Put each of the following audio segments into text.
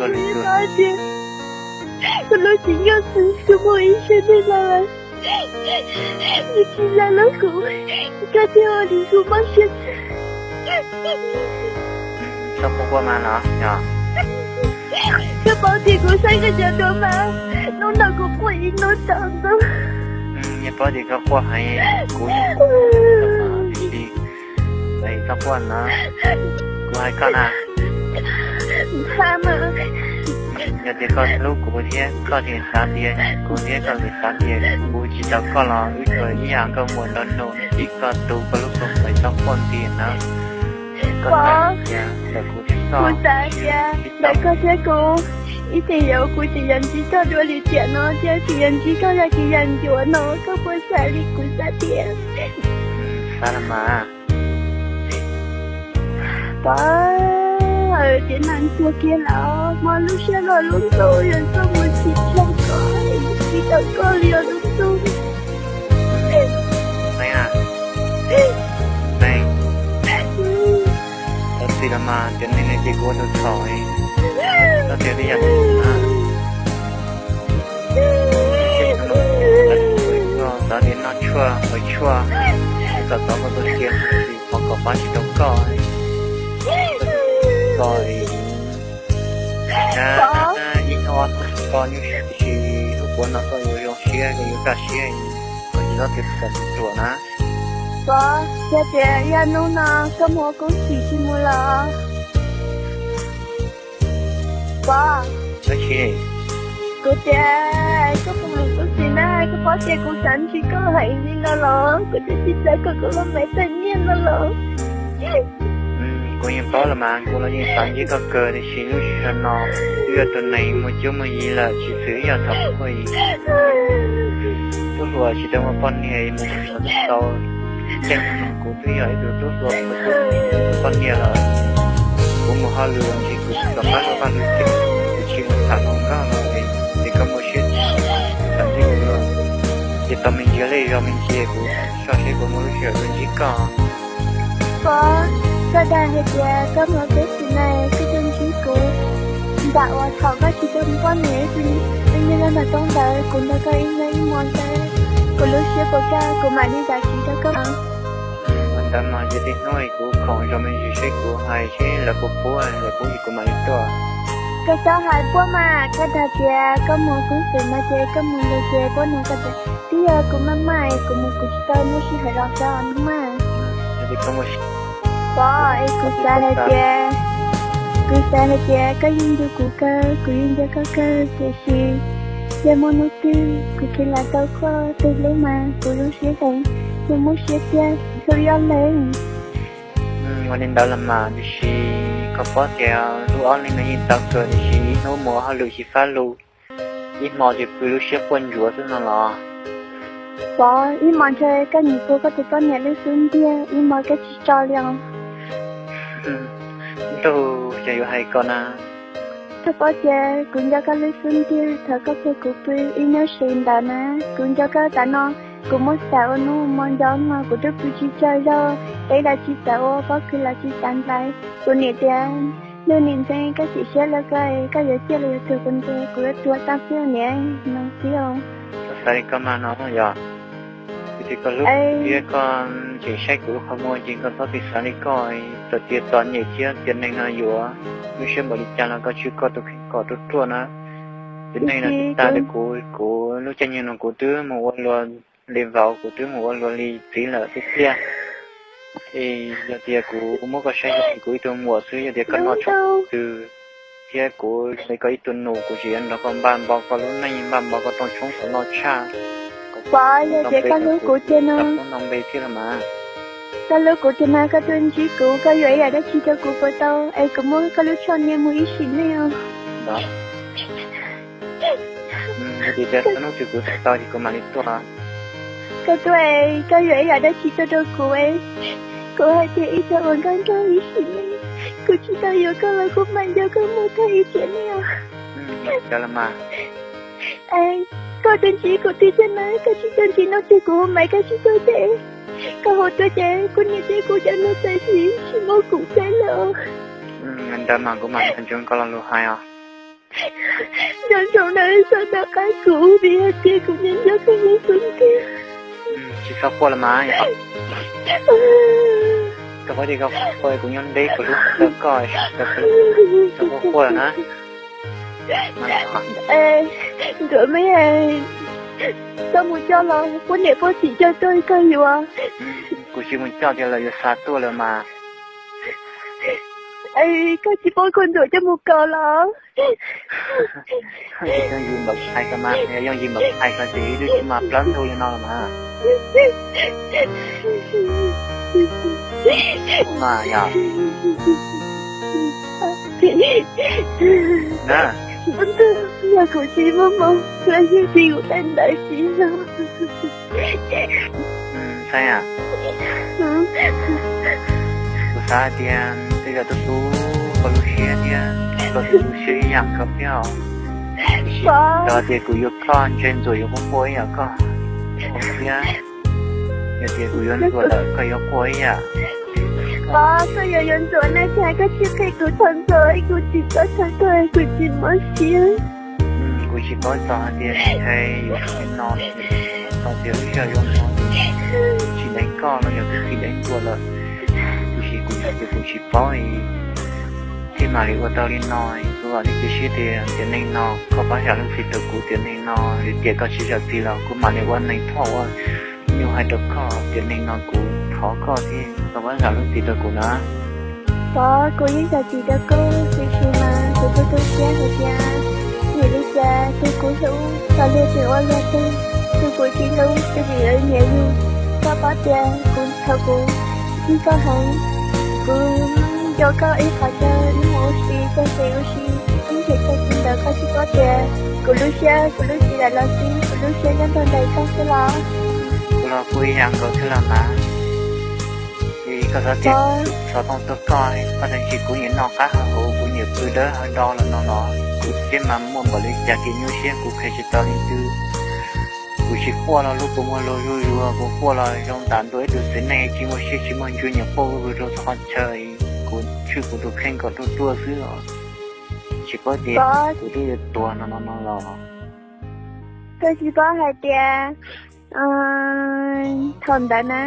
Kuv paub tias kuv lub tsis nyuaj xwb, kuv muaj ib siab dej los lawm, nws tsis zam lub kuv, koj thiaj ua li kuv mob siab. Txhob quaj quaj mas los yog. Koj paub tias kuv saib koj cov duab mas, hnub no kuv quaj ib hnub tsaus ntuj. Yog paub tias koj quaj heev, kuv yeej tsis, txhob quaj na, kuv hais koj na. Yog tias koj hlub kuv thiab koj tseem xav tias kuv thiab koj tseem xav tias kuv tsis tau koj los wb tsuas ib yam nkauj muam nraug nus, tib koj tu koj lub kua muag, txhob quaj nti na. Koj xav tias ntawm kuv thiab koj, kuv xav tias ntawm koj thiab kuv ib txhis yuav, kuv tsis yog ntsib koj dua li tiam no thiab tsis yog ntsib koj yog tsis yog ncuav no, koj puas xav li kuv xav tias? Xav los mas. Pov, tsev neeg tuag kiag lawm, mob lub siab los lub ntuj, yog koj mus tsis tshua koj, tsis tau koj li os lub ntuj. Neeg, neeg, txhob txhij los mas, cov neeg no ces kuv ua tus txhaum, koj tias li yam no, xav tias noj tshuaj haus tshuaj, kom tau koj tus sia, qhov kom pab tsis tau koj, koj ib hnub ob hnub koj nyuaj siab tiam sis hnub puav no koj yuav zoo siab, koj yuav kaj siab, koj tsis txhob tias kuv txom kuv ruam na. Pov, yog tias yog hnub no koj mus ua koob txim tsis mus los? Pov, kuv tias koj mus ua koob txim na, koj paub tias kuv xav ntsib koj heev li no los, kuv twb tsis xav kom koj los Maiv Tawg Nyiaj no los. Kuv yeej paub los mas, kuv los yeej xav ntsib koj kawg tiam sis lub sij hawm no wb yog tus neeg muaj cuab muaj yig lawm, tsis xwm ib yam thaum ub li. Tub hluas tsis tau muaj poj niam mus tsis tau, caij nyoog no kuv twb yog ib tug tub hluas, kuv twb muaj poj niam lawm. Kuv mus hauj lwm los ntshe kuv tsis txom qab rau vaj lwm tus, kuv tsis mus tham hluas nkauj no es, es koj muaj siab txawv ntsib kuv los, ces tau me ntsis li zog me ntsis kuv soj seb puas muaj lub sij hawm tuaj ntsib koj. Pov, koj dag hais tias koj mus koob txim na koj tuaj ntsib kuv, nram uas thaum koj tsis tau muaj poj niam ib tug, ib nyuag nyob nram roob ntawd kuv nrog koj ib nyuag ib hmos ntawd, kuv lub siab puas kaj kuv mam li zam txim rau koj. Ua ntawd mas ces tej hnub kuv khoom zov me ntsis seb kuv hais seb lawv puas pub, lawv pub ces kuv mam li tuaj. Koj txhob hais puab mas, koj dag tias koj mus koob txim no ces koj mus lawm ces puab nug koj tias twb yog kuv maj maj es kuv mus kuv tsis tau muaj sij hawm los xyov no mas. Pov, es kuv xav hais tias, kuv xav hais tias koj yeej nco kuv kawg, kuv yeej nco koj kawg tiam sis yog muaj hnub twg kuv khiav lam tau koj tus hlub mas kuv zoo siab heev, kuv muaj siab tiag, hlub ib ob leeg. Ua li ntawd los mas tiam sis koj paub tias hlub ob leeg no yeej tau kawg tiam sis ib hnub mus ua hauj lwm xyiv fab lug, ib hmo ces pw lub siab quaj ntsuav xwb no los. Pov, ib hmo ntshe koj nyiam kuv koj tus poj niam lub xub ntiag, ib hmo koj tsis tso li os. Ntuj, cas yuav hais koj na. Koj paub tias kuv nco koj lub xub ntiag thaum koj pub kuv pw ib hnub si ntawd na, kuv nco koj tas no, kuv muab xav ua hnub hmo nco no kuv twb pw tsis tsaug zog, peb los tsis xav ua, pob kws los tsis xav ntxais. Kuv niam tias, yog niam ntxeev koj chim siab lawm koj, koj yuav ciaj los yuav tuag kuv ntes, kuv yuav tuag tag xwb niam no xwb os. Xav li koj mas no yog, vim tias koj hlub thiab koj tseem saib kuv lub qhov muag ces koj txhob txwm xav li koj, txawm tias txom nyem thiab tiam neeg no yuav lub siab npaum li cas los koj tswj koj tus kheej kom ruaj ruaj na. Tiam neeg no tag li kuv, kuv lub caij nyoog no kuv twb mus ua luag li vauv, kuv twb mus ua luag li txiv lawm tiag tiag. Es yog tias kuv muab koj saib zoo li kuv ib tug muam xwb, yog tias koj noj tshoob twg thiab kuv zoo li koj ib tug nus, kuv tseem yuav nrog koj npaj npau koj lub neej, npaj npau koj rooj tshoob kom loj tshaj. Pov, yog tias koj hlub kuv tiag no, koj hlub kuv tiag no koj tuaj ntsib kuv, koj yuam ib yam dab tsi rau kuv puas tau es kuv muab koj lub choj niam mus ib sim neej os. Yog tias txog hnub twg kuv xav tau ces kuv mam li tuaj. Koj tuaj es koj yuam ib yam dab tsi tuaj rau kuv es kuv hais tias ib txog uas nkauj nkauj ib sim neej, kuv tsis tau yuav koj los kuv mam nco koj mus tag ib tiam neej os. Koj tuaj ntsib kuv tiag tiag na, koj tsis tau ntsib no ces kuv hu Maiv koj tsis tau ces, koj hu tuaj ces kuv niam thiab kuv cov neeg txawm tsis, tsis muab kuv peb lawm os. Ntawd mas kuv mam nco ntsoov koj lo lus hais os. Nco ntsoov na, txhob rov qab kuv vim hais tias kuv nco nco koj mus xwb tiag. Tsis txhob quaj los mas, koj pab tias koj quaj, kuv nyob deb kuv hlub koj, txhob quaj los na. Ntuav me, koj mus coj los puab niam puab txiv coj tuaj koj yuav. Kuv tsis mus coj tias lawv yuav xa tuaj lawm mas. Koj tsis paub koj Ntuam coj mus kaus los? Yooj yim npaum hais ko mas, yooj yim npaum hais ko ces ib lub tsis mas plaub ntug li no los mas. Mas yog na, yog kuv tsis muaj hmoo los yeej tsis kuv tais ntawd tsis zoo. Saib, kuv xav hais tias tej zaum tus tub koj lub siab thiab koj tus tub siab ib yam nkaus thiab os. Yog tias kuv yuav koj ntshe Ntxuam yuav quaj quaj ib yam koj thiab. Yog tias kuv yuav Ntxuam lawm koj yuav quaj ib yam. Pov, koj yuav yuav Ntxuam na, cas koj tsis qhia kuv txog Ntxuam, kuv tsis paub txog koj, kuv tsis mob siab. Kuv tsis paub txog hais tias ntshai yuav li no, txog tias lub sij hawm zoo no tsis deev koj no yog kuv tsis deev Ntxuam lawm. Tiam sis kuv yog tias kuv tsis paub thiaj mam li ua tau li no. Kuv vam thiab cia siab tias tiam neej no koj pab zam lub txim rau kuv, tiam neej no tiam koj tsis zam txim los kuv mam li ua neeg thoj ua nyuj hais rau koj, tiam neej no kuv thov koj thiab koj pab zam lub txim rau kuv na. Pov, kuv yeej zam txim rau koj, tiam sis mas kuv tu tu siab hais tias vim li cas tus kuv hlub tau luag twg ua luag twg, tus kuv tsis hlub tus tseem yuav nyiam yus. Koj paub tias kuv thaum kuv ntsib koj heev, kuv nco koj ib qho chaw ib mus ua si, caij tsev ua si, ib nrhiav caij tsev ntawd koj tsis paub tias kuv lub siab, kuv lub txiv daim los xij, kuv lub siab nyob rau ntawm koj xwb los. Kuv los kuj ib yam nkaus thiab los mas. Vim koj xav tias xov tooj tuaj koj, koj tseem tsis, kuv nyiam noj qab hav huv, kuv nyiam pw dawb hav do los no los kuv thiab mas muaj npaum li cas kev nyuaj siab kuv qhia tsis tau leej twg. Kuv tsis quaj los lub kua muag luag zuj zus, kuv quaj los zoo ntam ntua ib tug txiv neej tsis muaj siab tsis muaj ntsws nyiam quaj zuj zus rau txhua qhov chaw. Kuv tshwj kuv tus kheej kom ruaj ruaj xwb os. Tsis paub tias kuv twb yuav tuag no no no los. Koj tsis paub hais tias thaum ntawd na,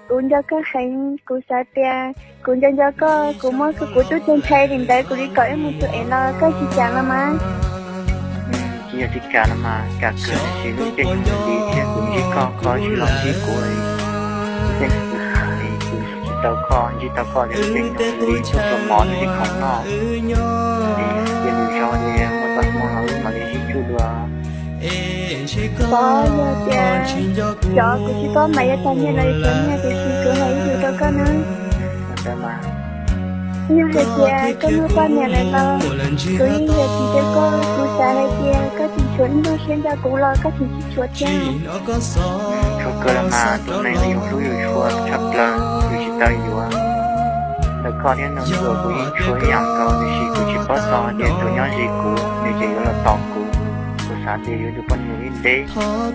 kuv nco koj heev, kuv xav tias kuv nco nco koj, kuv muab kuv tub tug nthe li ntawd kuv li kom wb mus tus ev los koj tsis kam los mas. Tsis yog tsis kam los mas, kam kawg, tiam sis lub caij nyoog li thiab kuv ntsib koj, koj tsis los ntsib kuv li. Lub caij nyoog li kuv tsis tau koj, ntsib tau koj ces lub caij nyoog li tuaj kawg mov noj ib khoom noj li, cia li zoo li muaj txoj hmoo los wb mam li sib tsuj dua. Pov, yog tias cov kuv tsis paub mas yuav tag nyiaj los yuav tag nyiaj, tiam sis kuv hais ib lus rau koj na. Yog hais tias koj muaj poj niam lawm los kuv yeej zam txim rau koj, kuv xav hais tias koj tseem tshuav ib lub siab nco kuv los koj tseem tsis tshuav thiab. Tshuav kawg los mas, tus neeg uas yus hlub yus tshua tshaj plaws yus tsis tau yuav. Ntawm koj thiab nraug ntsuag kuv yeej tshuav ib yam nkaus, tiam sis kuv tsis paub txog hais tias tus nyob ze kuv nws tseem yuav los tos kuv. Kuv xav tias yuav tus poj niam ib ntev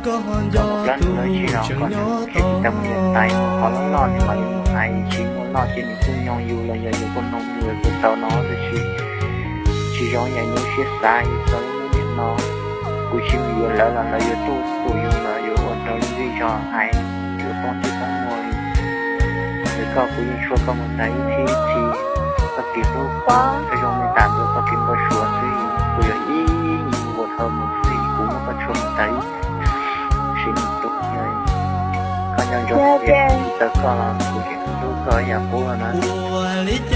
kom mus plab ntug dab tsi los kom nws khiav tsis tau mus niam tais, mus qhov loj loj nws mam li mus hais, tsis muaj loj ces nws kuj nyoog yus los yog yus kuj noog yus kuj tau no, tiam sis tsis zoo yam yus siab xav yus txog lub niag no. Kuv tsis mus yuav lawv los lawv yuav tuaj tua yus los yuav ua rau lub zej zog hais yuav poob txij poob muag li. Ntawm koj kuv yeej tshuav koj mus tas ib txhis ib txhis, koj kev hlub koj zoo li tas ntua koj kev npau suav xwb. Kuv yog ib nyuag ua dhau mus xwb, kuv muab koj tshuav mus tas ib sim neej tus. Koj nco ntsoov tias tsis tau koj los kuv tseem hlub koj ib yam qub no na.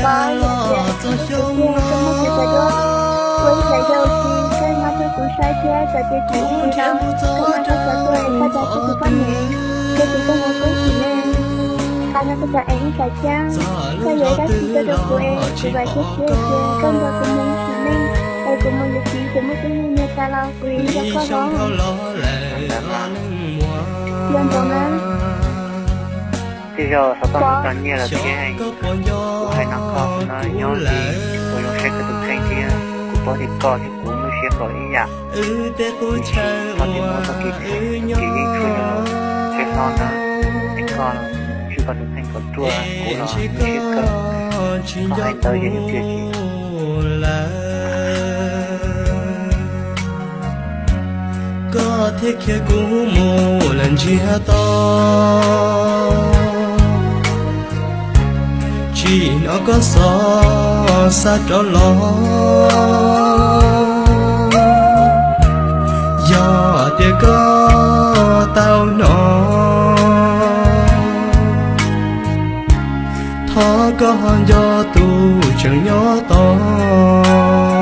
Pov, yog tias kuv tus tiag koj muaj kev cai duab, ua ib yam yau tsis koj nyob rau kuv saib thiab, txawm tias kuv ua tsis tau, koj muab koj cov tuaj es koj dag kuv tus poj niam, thiab kuv koj mus kub sim neej, qhov no koj cov ev ib tsam thiab, koj yuav ib dab tsi tuaj rau kuv es kuv vam thiab siab tias koj nrog kuv mus ib sim neej es kuv mus yuav txiv ces muaj tub muaj nyuag tas los kuv yeej nco koj los. Nco ntsoov na. Tej zaum xov tooj tau nyiaj lawm thiab, kuv hais no koj no nyob li ua zoo saib koj tus kheej thiab, kuv paub tias koj thiab kuv lub siab nkaus ib yam. Tiam sis txhob tias muab txoj kev, txoj kev yeeb tshuaj yuav los tseg hlo ntawd, es koj tswj koj tus kheej kom ruaj, kuv los lub siab kawg, koj hais ntawd ces nws tiag tiag. thiab khiav kuv mus lawm ntsiag to. Tsim nyog koj xov xa rov los, yog tias koj tau hnov, thov koj ho nco tus tseem nyob tos.